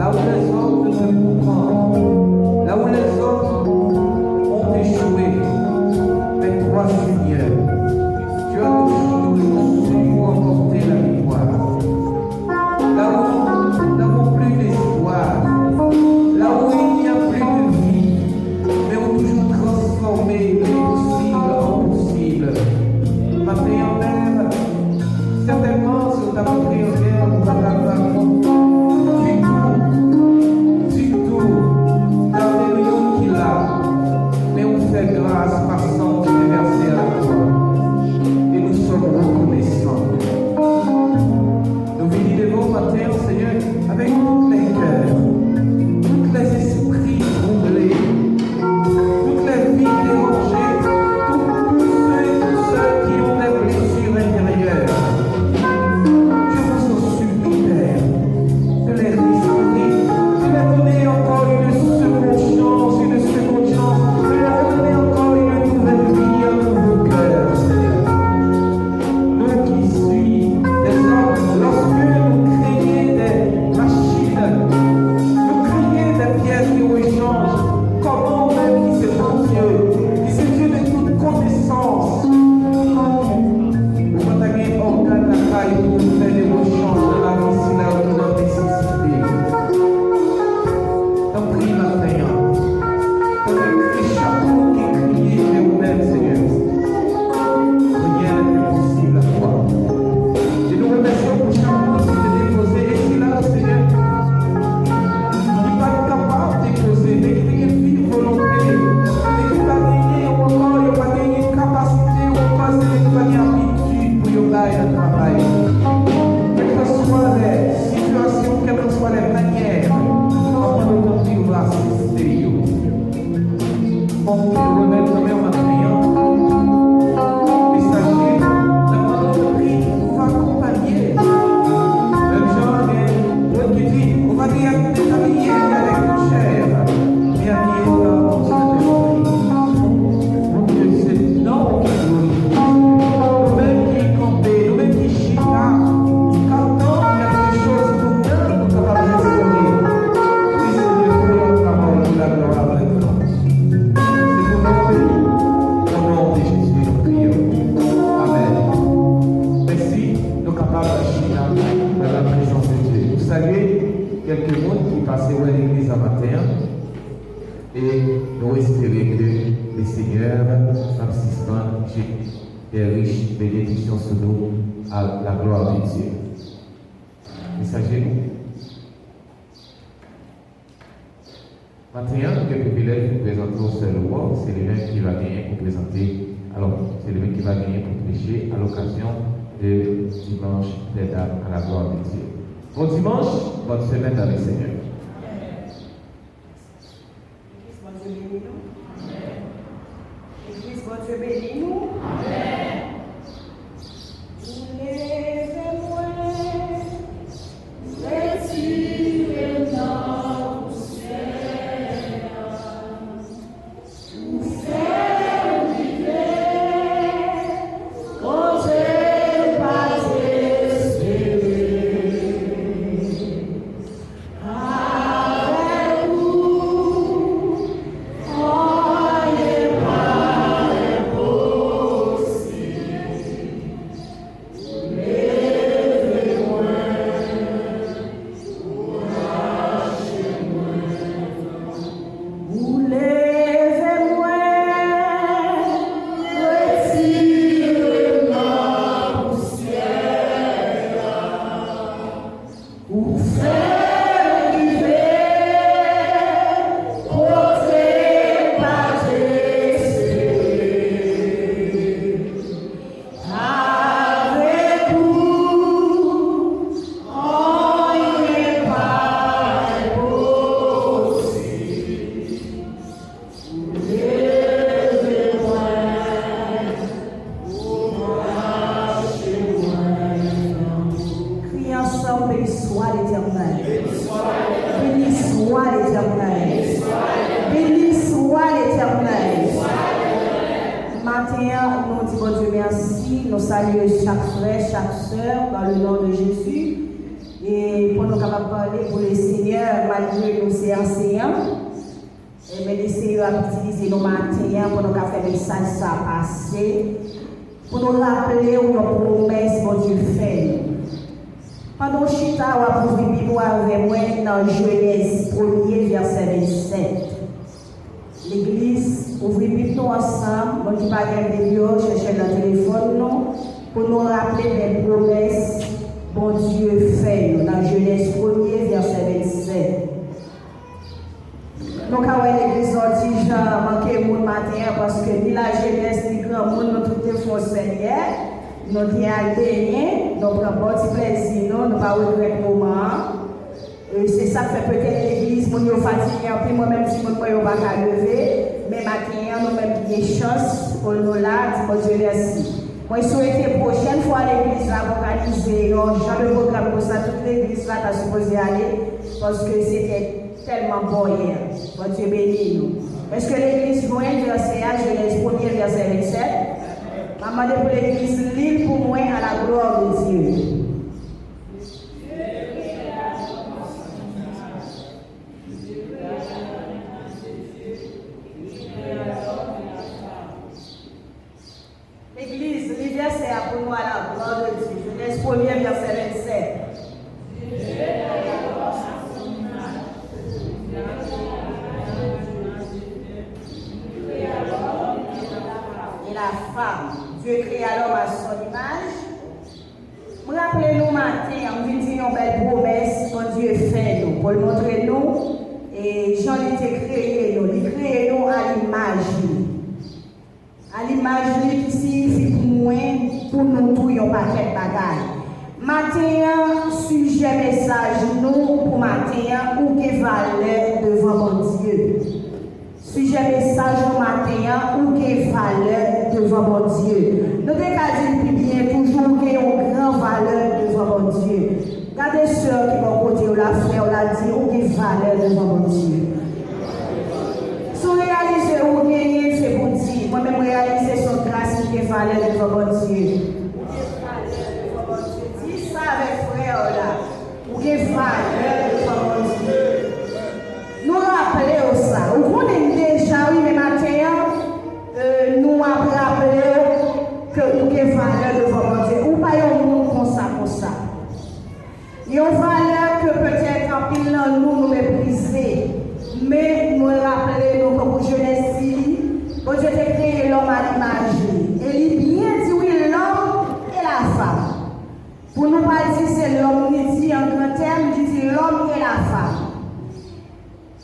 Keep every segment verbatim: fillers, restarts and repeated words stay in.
Là où les hommes ne peuvent comprendre, là où les hommes ont échoué, mais toi, Seigneur, tu as toujours su remporter la victoire. Là où nous n'avons plus d'espoir, là où il n'y a plus de vie, mais où toujours transformer l'impossible en possible. Maten an, Père, certainement, si w t ap antre an gè, ou pa t ap ditou, ditou, gade nou ki la, men ou fè gras pa san ou te vèse a la kwa. E nou sòm rekonesan. Nou vini devan w maten an, Senyè, avèk tout lè kè, tout lè zespri twouble, tout lè vi deranje, tout, tous ceux et toutes celles qui ont des blessures intérieures. Je vous en supplie, Père, de les restaurer, de leur donner encore une seconde chance, une seconde chance, de leur donner encore une nouvelle vie, un nouveau cœur, Seigneur. Nous qui suivons les hommes, lorsque nous créons des machines, nous créons des pièces de rechange, comment ou menm ki se Bondye, ki se Dye de tout konesans, ou pa ta gen ògàn lakay pou w fè de rechange nan lavi sila yo ki nan nesesite. Tanpri, maten an, tanpri, chak moun ki kriye vè ou menm, Senyè. Rien n'est impossible à toi. E nou remèsye w pou chak moun ki te depoze, e sila, Senyè, ki pa t kapab depoze, men ki te gen viv volonte, e ki pa genyen, ou ankò, yo pa genyen kapasite, ou ankò, Senyè, ki pa gen abitid pou yo bay nan travay. Kèlkeswa lè sitiyasyon, kèlkeswa lè manyè, anvan nou kontinye asiste yo. Bon, nou remèt nan men w maten an. Mesaje, n ap mande w tanpri pou w akonpanye. Menm jan gen moun ki di, on va dire, dezhabiye avec une chair, mais habillé par ton Saint-Esprit. Pou ke se non w ki glorifye. Nou menm ki kanpe, nou menm ki chita, k ap tann kèlke choz pou nanm nou kapab restore. Ke Senyè pou yon travay pou la glwa avèk nou. Se pou non w beni. Au nom de Jésus, nous prions. Amen. Mèsi, nou kapab chita dans la présence de Dieu. Nou salye kèlke moun ki pase wè legliz an maten an. E nou espere ke le Seigneur ap sispann jete des riches bénédictions sou nou, à la gloire de Dieu. Mesaje nou, maten an, nou gen privilèj pou prezante yon sèl ou, se li menm ki va genyen pou prezante, alò, se li menm ki va genyen pou preche à l'occasion de Dimanche des Dames à la gloire de Dieu. Bon dimanche, bonne semaine dans le Seigneur. Legliz, Bondye beni nou. Legliz, Bondye beni nou. Ou leve mwen, retire m nan pousyè a. Ou fè m rive kote m pa t espere. Avèk ou, anyen pa enposib. Leve mwen, rache mwen. Ou leve mwen, retire m nan pousyè a. Ou fè m rive kote m pa t espere. Avèk ou, anyen pa enposib. Ou leve mwen, ou rache mwen. Kriye ansanm, Béni soit l'Éternel. Béni soit l'Éternel. Béni soit l'Éternel. Maten an, nou di Bondye mèsi. Nou salye chak frè, chak sè, dans le nom de Jésus. E pou nou kapab pale pou le Seigneur, Malgre nou se anseyan, e men Senyè a ap itilize nou maten an pou nou ka fè mesaj sa pase, pou nou raple w yon pwomès Bondye fè nou. Pandan w chita, w ap ouvri Bib ou avè mwen nan Jenèz premye, vèsè vennsèt. Legliz, ouvri Bib nou ansanm, moun ki pa gen Bib yo, chèche nan telefòn nou, pou nou raple de pwomès Bondye fè nou nan Jenèz premye, vèsè vennsèt. Nou ka wè legliz an ti jan manke moun maten an, paske ni lajenès, ni granmoun, nou tout te fè yon sènyè, nou te al benyen, nou pran bon ti plezi nou, nou pa regrèt moman an. E se sa k fè petèt legliz, moun yo fatige anpil, mwen menm timoun mwen yo pa ka leve, men maten an nou menm gen chans pou nou la, di Bondye mèsi. Mwen swete pwochèn fwa legliz la ap òganize yon jan de pwogram konsa, tout legliz la ta sipoze ale, paske se te tèlman bò yè. Bondye beni nou. Èske legliz jwenn vèsè a, Jenèz premye, vèsè vennsèt? M ap mande pou legliz li l pou mwen, à la gloire de Dieu. Legliz, li vèsè a pou nou, à la gloire de Dieu. Jenèz premye, vèsè vennsèt. Et la femme. Dieu créa l'homme à son image. M raple nou maten an, m vin di yon bèl pwomès Bondye fè nou, pou l montre nou, e, jan li te kreye nou. Li kreye nou a limaj li. A limaj li ki siyifi pou mwen, pou nou tou yon pakèt bagay. Maten an, sijè mesaj nou pou maten an, ou gen valè devan Bondye. Sijè mesaj nou maten an, ou gen valè devan Bondye. Nou te ka di l pi byen toujou, ou gen yon gran valè devan Bondye. Gade sè ki bò kote w la, frè w la, di, ou gen valè devan Bondye. Si w reyalize ou genyen, se pou di, mwen menm reyalize se yon gras, m gen valè devan Bondye. Ou gen valè devan Bondye. Di sa avèk frè w la. Ou gen valè devan Bondye. Nou raple w sa. Ou konnen deja, wi, men maten an, e, nou ap raple w ke ou gen valè devan Bondye. Ou pa yon moun konsa, konsa. Yon valè ke petèt anpil nan nou, nou meprize. Men mwen raple nou, tankou Jenèz di, Bondye te kreye lòm a limaj li. E li byen di, wi, l'homme et la femme. Pou nou pa di se lòm li di an gran tèm, li di l'homme et la femme.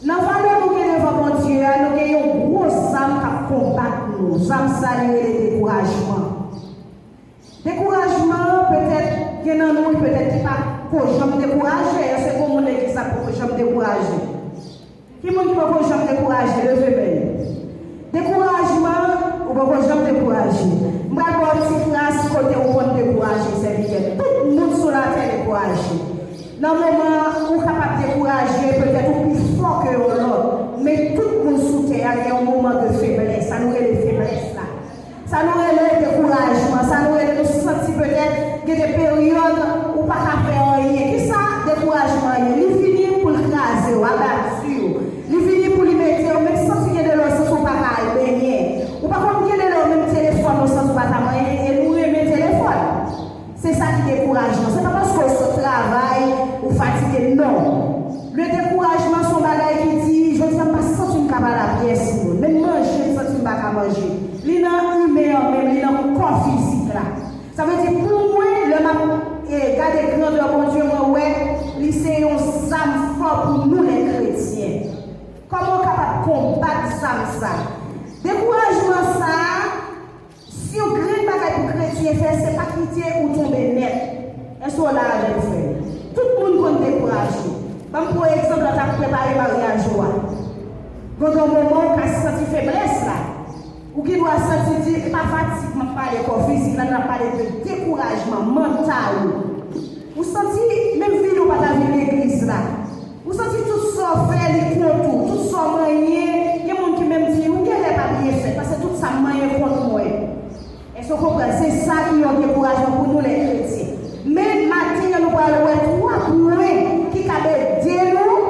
Nan valè nou gen devan Bondye a, nou gen yon gwo zam k ap konbat nou. Zam sa li rele dekourajman. Dekourajman an, petèt, gen nan nou, petèt, ki pa ko janm dekouraje. Èske gon moun legliz la poko janm dekouraje? Ki moun ki poko janm dekouraje? Leve men nou. Dekourajman, ou poko janm dekouraje. M pral ba w ti fraz kote ou konn dekouraje, sèvitè. Tout moun sou latè dekouraje. Nan moman ou kapab dekouraje, petèt ou pi fò ke yon lòt, men tout moun sou tè a gen yon moman de feblès, sa nou rele feblès la. Sa nou rele dekourajman, sa nou rele nou santi petèt gen de peryòd ou pa ka fè anyen. Kisa dekourajman ye? Li vini pou l kraze w, abati w. Li vini pou li mete w, menm santi gen de lè w santi w pa ka al benyen. Ou pa konn gen de lè w menm telefòn ou santi w pa ta manyen, e nou renmen telefòn. Se sa ki dekourajman. Se pa paske w sot travay, ou fatige, non. Le dekourajman se yon bagay ki di, jodi a m pa santi m ka pale a pyès moun. Menm manje m santi m pa ka manje. Li nan imen an menm, li nan kò fizik la. Sa vle di pou mwen, lè m ap, e, gade grandè Bondye, mwen wè li se yon zam fò pou nou lè kretyen. Kòman w kapab konbat zam sa? Dekourajman sa a, si yon grenn bagay pou kretyen fè, se pa kite ou tonbe nèt. Èske w la avè m, frè m? Tout moun konn dekouraje. Ban m pran egzanp, lè w t ap prepare maryaj ou a. Gen yon moman ou ka santi feblès la. Ou gen dwa santi di, e pa fatig m ap pale kò fizik la, n ap pale de dekourajman mantal ou. Ou santi menm vini ou pa ta vin legliz la. Ou santi tout sa w fè, li kont ou. Tout sa w manyen, gen moun ki menm di, ou genlè pa byen fèt, paske tout sa m manyen kont mwen. Èske w konprann? Se sa ki yon dekourajman pou nou lè kretyen. Men, maten an, nou pral wè twa pwen ki kab ede nou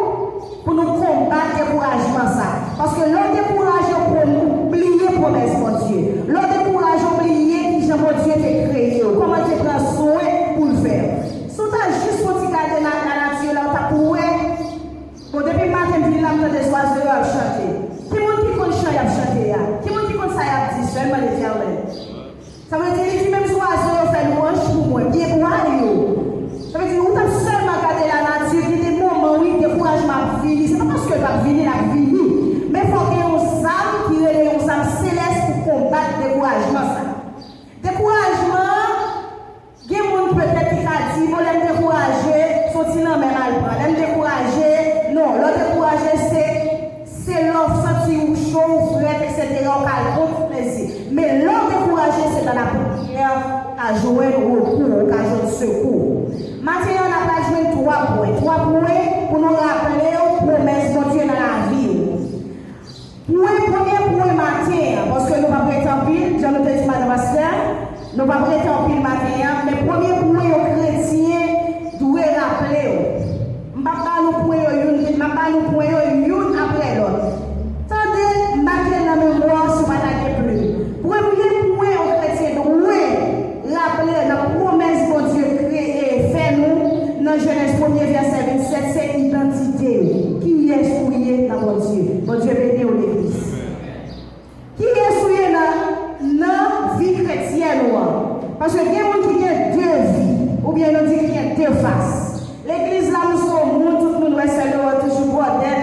M tande zwazo yo ap chante. Ki moun ki konn chan y ap chante a? Ki moun ki konn sa y ap di? Sèlman Letènèl. Sa vle di, li di, menm zwazo yo fè lwanj pou mwen, pyebwa yo. Sa vle di, ou t ap sèlman gade lanati, gen de moman, wi, dekourajman ap vini. Se pa paske l p ap vini, l ap vini. Men fòk gen yon zam ki rele yon zam selès pou konbat dekourajman sa. Dekourajman, gen moun petèt ki ka di, bon, lè m dekouraje, se yon ti lanmè m al pran. Lè m dekouraje, non, lè w dekouraje, se, se lè w santi ou cho, ou frèt, etsetera, ou ka al pran ti plezi. Men lè w dekouraje, se nan lapriyè ou ka jwenn rekou, ou ka jwenn sekou. Maten an, n ap al jwenn twa pwen. Twa pwen pou nou raple w pwomès Bondye nan lavi w. Pwen, premye pwen maten an, paske nou p ap rete anpil, jan nou te di madan pastè, nou p ap rete anpil maten an, men premye pwen yon kretyen dwe raple w. M p ap ba nou pwen yo youn, m ap ba nou pwen yo youn apre lòt. Tande, make nan memwa w si w pa ta gen plim. Premye pwen yon kretyen dwe raple nan pwomès Bondye kreye, fè nou nan Jenèz premye vèsè vennsèt, se idantite w. Kiyès ou ye nan Bondye? Bondye beni w, legliz. Kiyès ou ye nan, nan vi kretyèn ou an? Paske gen moun ki gen de vi, oubyen nou di ki gen de fas. Legliz la, nou se yon moun, tout moun wè sè yo toujou bwòdèt,